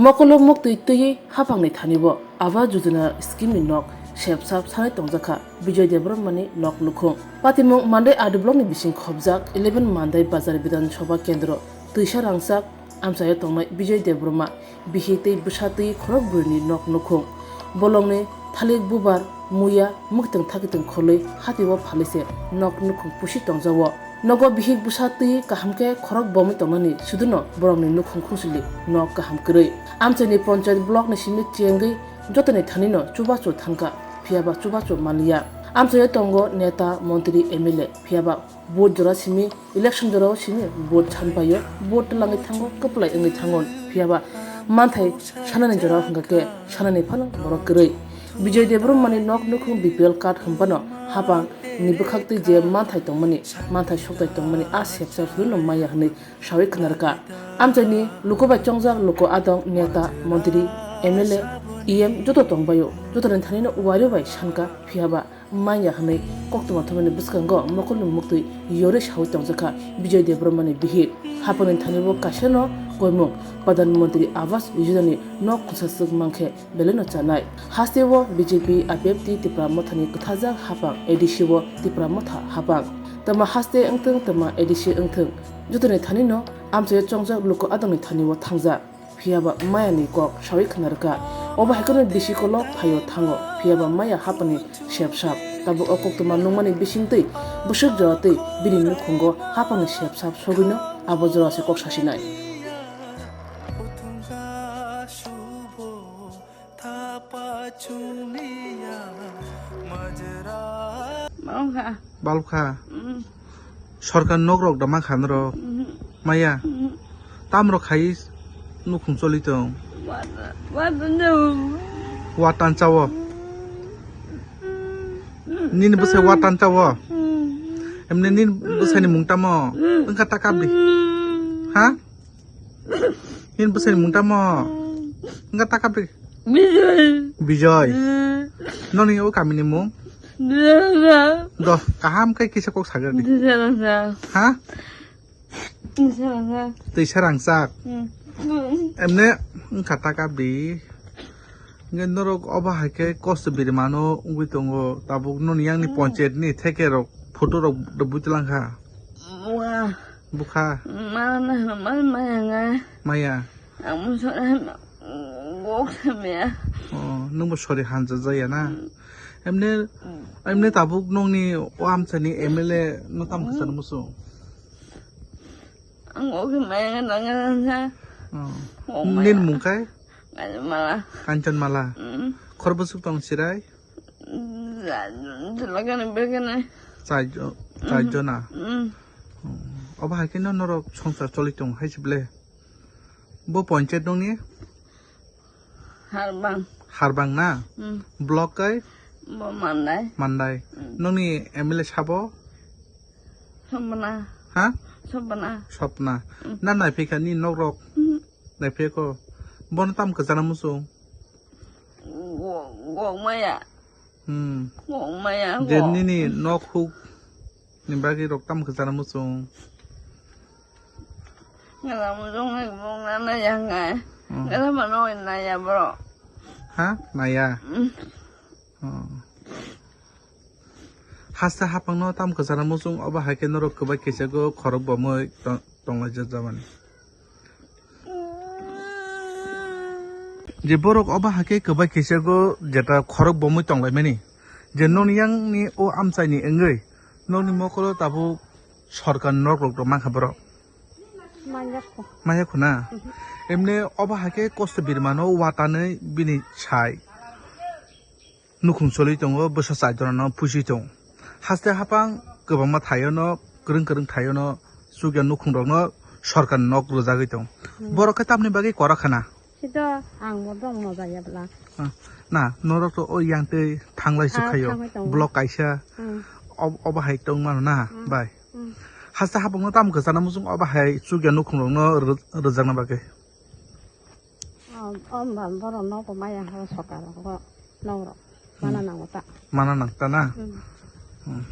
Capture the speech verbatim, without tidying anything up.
Mokolo muktwi twiwi haphangni thani-o Awas Yojana scheme ni nok sepsap sanai tongjakha Bijoy Debbarmani nok nukhung. Patimung Mandai R D block ni bising khobjak eleven Mandai Bazar Bidhan Sabha Kendro twisa rangchak amchaio tongnai Bijoy Debbarma bihik tei bwsa twi khorok brwini nok nukhung. Bolongni thalik bubar muya mwktwng thakitwng kholwi hati-o phalwi se nok nukhung pusi tongjago. Nogo bihik bwsa twi kaham khe khorok bomwi tongnani suduno borokni nukhung khungsili nok kaham kwrwi. Amchaini ponchayat block ni simi chengwi jotoni thanino chubachu thangkha, phiyaba chubachu manliya. Amchaio tongo neta, montri, M L A, phiyaba vote jora simi election jorao simi vote sanpaio, vote twlangwi thango, kwplai wngwi thango, phiyaba manthai sanani jorao hwnkha khe sanani phano borok kwrwi. Bijoy Debbarmani nok nukhung B P L card hwnphano haphang ni bwkhaktwi je manthai tongmani, manthai sokthai tongmani a sepsa suduno maya hwnwi sawi khwnarwkha. Amchaini luku bai chongjak luku adong neta, montri, M L A, E M joto tongbaio. Jotoni thanino uario bai sankha, phiyaba manya hwnwi koktwma thumani bwskango mokolni muktwi yorwi sawi tongjakha Bijoy Debbarmani bihik. Haphangni thani-o kaisano koimung Pradhan Mantri Awas Yojana ni nok khungsa swk mankhe belai no chanai. Haste o B J P, I P F T, Tipra Motha ni kwthajak haphang, A D C o Tipra Motha haphang. Tama haste wngthwng, tama A D C wngthwng, jotoni thani no amchaio chongjak luku adong ni thani o thangjak. Phiyaba maya ni kok sawi khna rwkha. Obo hai kheno bisi kolok phaio thango. Phiyaba maya haphang ni sepsap. Tabuk o koktwma nungmani bisingtwi bwswk jora twi bini nukhungo haphang ni sepsap sogwino abo jora se kok sasinai. Balkha. Balkha. Mm. Sorkar nok rok da ma kha norok. Mm. Maya. Mm. Tam rok khai nukhung choli tong. Watan, watan no. Watan chawo. Mm. Nini bwsai watan chawo. Mm. Emne nini bwsai ni mung tamo. Mm. Wngkha ta kap di. Mm. Ha? Nini bwsai ni mung tamo? Wngkha ta kap di. Bijoy. Bijoy. Mm. Noni o kami ni mung? Bijoy. Do, kaham kai kisa kok sagar di. Bijoy. Ha? Bijoy. Twisa rangchak. Mm. Emne wngkha ta kap di. Hingke norok obo hai khe kosto birimano wngwi tongo. Tabuk noni yang ni Mm. Ponchayat ni theke rok photo rok bui twlang kha. Wah. Bukha. Mana, mana maya nga. Maya. Ang mo sori han gok samya. Oh, nungbo sori hanjak jaya na. Mm. Emne, Mm. emne tabuk nongni o amchani M L A no tam kwchar Mm. musu. Ang gok maya nga nang nga sa. Oh. Gok maya. Nin mung kai? Kanchanmala. Kanchanmala. Mm. Khor bwswk tong sirai? Ja-, jwlagani begani. Chai jo-, chai Mhm. jona. Mm. Oh, obo hai khe no norok songsar choli tongo hai se ble. Bo ponchayat nongni? Harbang. Harbang na? Mm. Block kai? Bo Mandai. Mandai. Mm. Nongni M L A sabo? Sopna. Ha? Sopna. Sopna. Mm. Na naiphikha ni nok rok? Mm. Naiphiko. Bono tam kwchana muchung? Gok, gok maya. Hmm. Gok maya, je gok. Nini nok huk ni bagwi rok tam kwchana muchung? Ngala muchung hai bong na naya ngai. Hmm. Ngala mano naya bro. Ha? Naya? Hmm. Oh. Haste haphangno tam kwchana muchung, obo hai khe norok kwbai kisa go khorok bomwi to-, tonglaijak jabani. Je borok obo hai khe kwbai kisa go jeta khorok bomwi tonglaimani, je noni yang ni o amchai ni wngwi noni mokolo tabuk sorkar nok rok rok mankha borok. Manya kho. Manya kho na? Mhm. Emne obo hai khe kosto birmano watanwi bini sai. Nukhung choli tongo, bwsa chai jora no pusi tongo. Haste haphang kwbangma thaio no, kwrwng kwrwng thaio no, chukya nukhung rok no sorkar ni nok rwjagwi tongo. Hmm. Borok khe tamni bagwi kwrak khana? Sito ang bo dong no jaya bla. Ah, na, norok to o yang twi thanglai Ah, sukhaio. Thanglai tongo. Block kaisa. Hmm. Ob-, obo hai tong mano na, Hmm. bai. Hmm. Haste haphang no tamo kwchana muchung obo hai chukya nukhung rok no rw-, rwjakna bagwi. O, o, ba, borok nogo maya ho sokar rogo, nok rok. Mana Hmm. nango ta. Mana nang ta na? Hmm. Hmm.